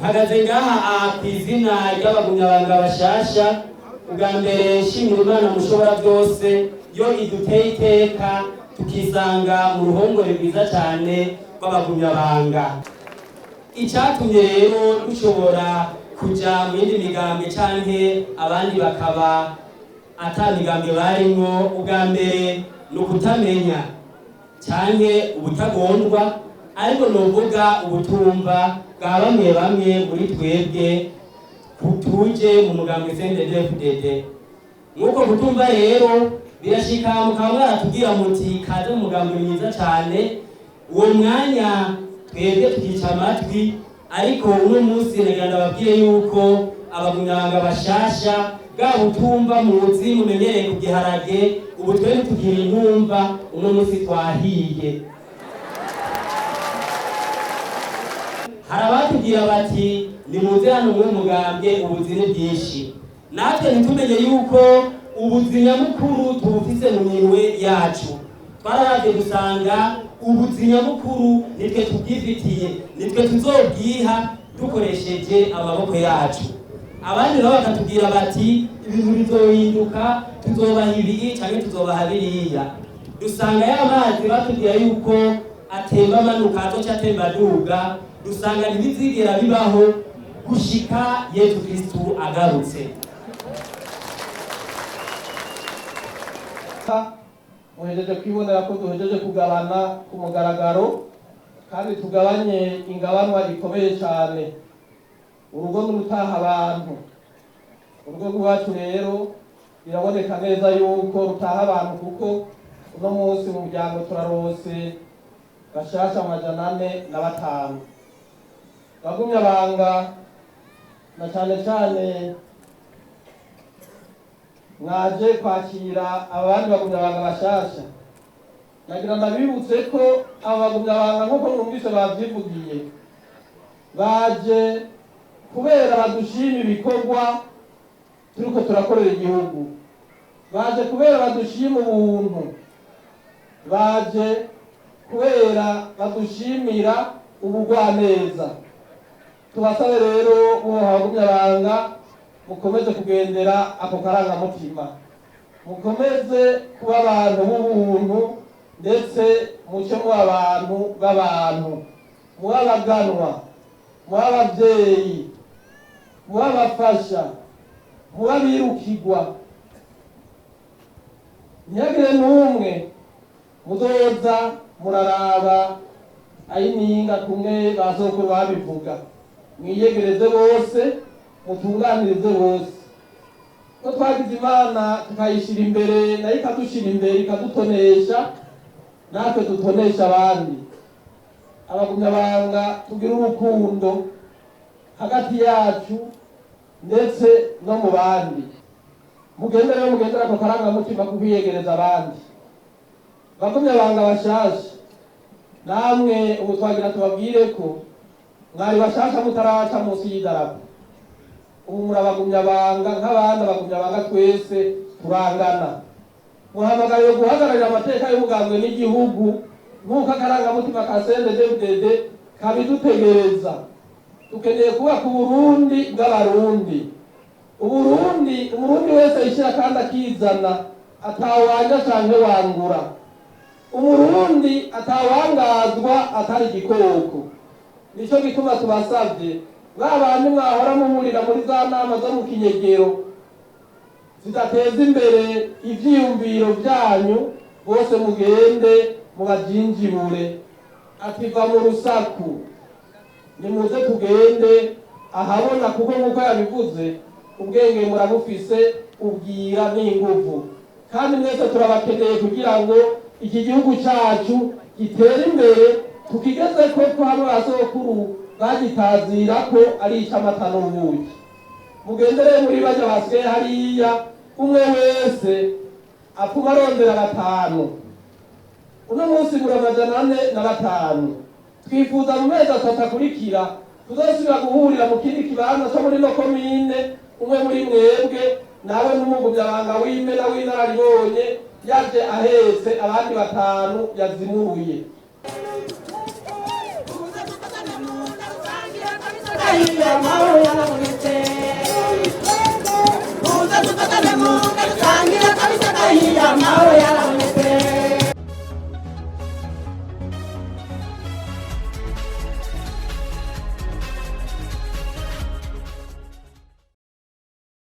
Mpagaze ngaha ku izina ry'abagumyabanga bashasha. Ubwa mbere nshimira Imana mushobora byose yo iduteye iteka tukisanga mu ruhongore rwiza cyane rw'abagumyabanga. Icyatumye rero dushobora kuja mu yindi migambwe canke abandi bakaba ata migambwe barimwo, ubwa mbere ni ukutamenya canke ubutagondwa, ariko novuga ubutumva bwa bamwe bamwe muri twebwe tuje mu mugambwe CNDD-FDD. Nk'uko kutumva rero birashika mukaba mwaratubwira muti kaze mu mugambwe mwiza cane, uwo mwanya twebwe tukica amatwi. Ariko uno munsi nagira ndababwire yuko abagumyabanga bashasha bwa butumva muzi mumenyereye ku giharage, ubu twebwe tugira intumva, uno munsi twahiye. Hari abatubwira bati nimuze hano muri mugambwe ubuzi ni bwinshi, natwe ntitumenye yuko ubuzi nyamukuru tubufise mu minwe yacu. Twararavye dusanga ubuzi nyamukuru nitwe tubwifitiye, nitwe tuzobwiha dukoresheje amaboko yacu. Abandi nabo bakatubwira bati ibintu bizohinduka, tuzobaha ibi canke tuzobaha biriya. Dusanga ya mazi batubwira yuko atemba amanuka azoca atemba aduga, dusanga ntibizigera bibaho gushika Yesu Kristu agarutse. Muhejeje kwibonera ko duhejeje kugabana ku mugaragaro, kandi tugabanye ingabanwa ikomeye cyane. Urugo n'urutaha abantu, urugo rw'iwacu rero biraboneka neza yuko rutaha abantu, kuko uno munsi mu muryango turarose bashasha 405. Bagumyabanga na cyane cyane mwaje kwakira abandi bagumyabanga bashasha, nagira ndabibutse ko aba bagumyabanga nk'uko mwumvise bavyivugiye, baje kubera badushima ibikorwa turiko turakorera igihugu, baje kubera badushima ubuntu, baje kubera badushimira ubugwaneza. Tubasabe rero uwo bagumyabanga mukomeze kugendera ako karangamutima, mukomeze kuba abantu b'ubuntu, ndetse muce muba abantu b'abantu, muba abaganwa, muba abavyeyi, muba abafasha, muba abirukigwa. Ntihagire n'umwe muzoza muraraba ayininga kumwe ba sokuru babivuga. Mwiyegereze bose, mutunganirize bose. Ko twagize Imana tukayishyira imbere, nayo ikadushira imbere ikadutonesha, natwe dutonesha abandi. Abagumyabanga tugira urukundo hagati yacu ndetse no mu bandi. Mugende rero mugendera ako karangamutima ko kwiyegereza abandi. Bagumyabanga bashasha, namwe ubu twagira tubabwire ko mwari bashasha mutaraca munsi y'idarapo, ubu murabagumyabanga nk'abandi. Abagumyabanga twese turangana. Muhamagariwe guhagararira amateka y'ubugambwe n'igihugu nk'uko akarangamutima ka CNDD-FDD kabidutegereza. Dukeneye kubaka Uburundi bw'Abarundi, Uburundi Umurundi wese yishyira kandi akizana, atawanja canke wangura, Umurundi atawangazwa atari igikoko. Nico gituma tubasavye ba bandi mwahora muhurira muri za nama zo mu kinyegero zidateza imbere ivyiyumviro vyanyu, bose mugende mubajinjibure ati va mu rusaku, nimuze tugende ahabona, kuko nk'uko yabivuze ubwenge murabufise, ubwira n'inguvu, kandi mwese turabakeneye kugira ngo iki gihugu cacu gitere imbere, tukigeze ko hamwe ba sokuru bagitazira ko ari ic'amata n'ubuki. Mugendere muri barya basigaye hariya, umwe wese apfuma arondera batanu. Uno munsi gura 405. Twifuza mu mezi 3 akurikira tuzosubira guhurira mu kindi kibanza co muri no komine, umwe muri mwebwe nawe n'umugumyabanga w'imena w'inararibonye yaje ahetse abandi batanu yazimuruye. agahiye, amahoro yarabonetse. Muze dufatane mu nda, dusangire akabisi agahiye, amahoro.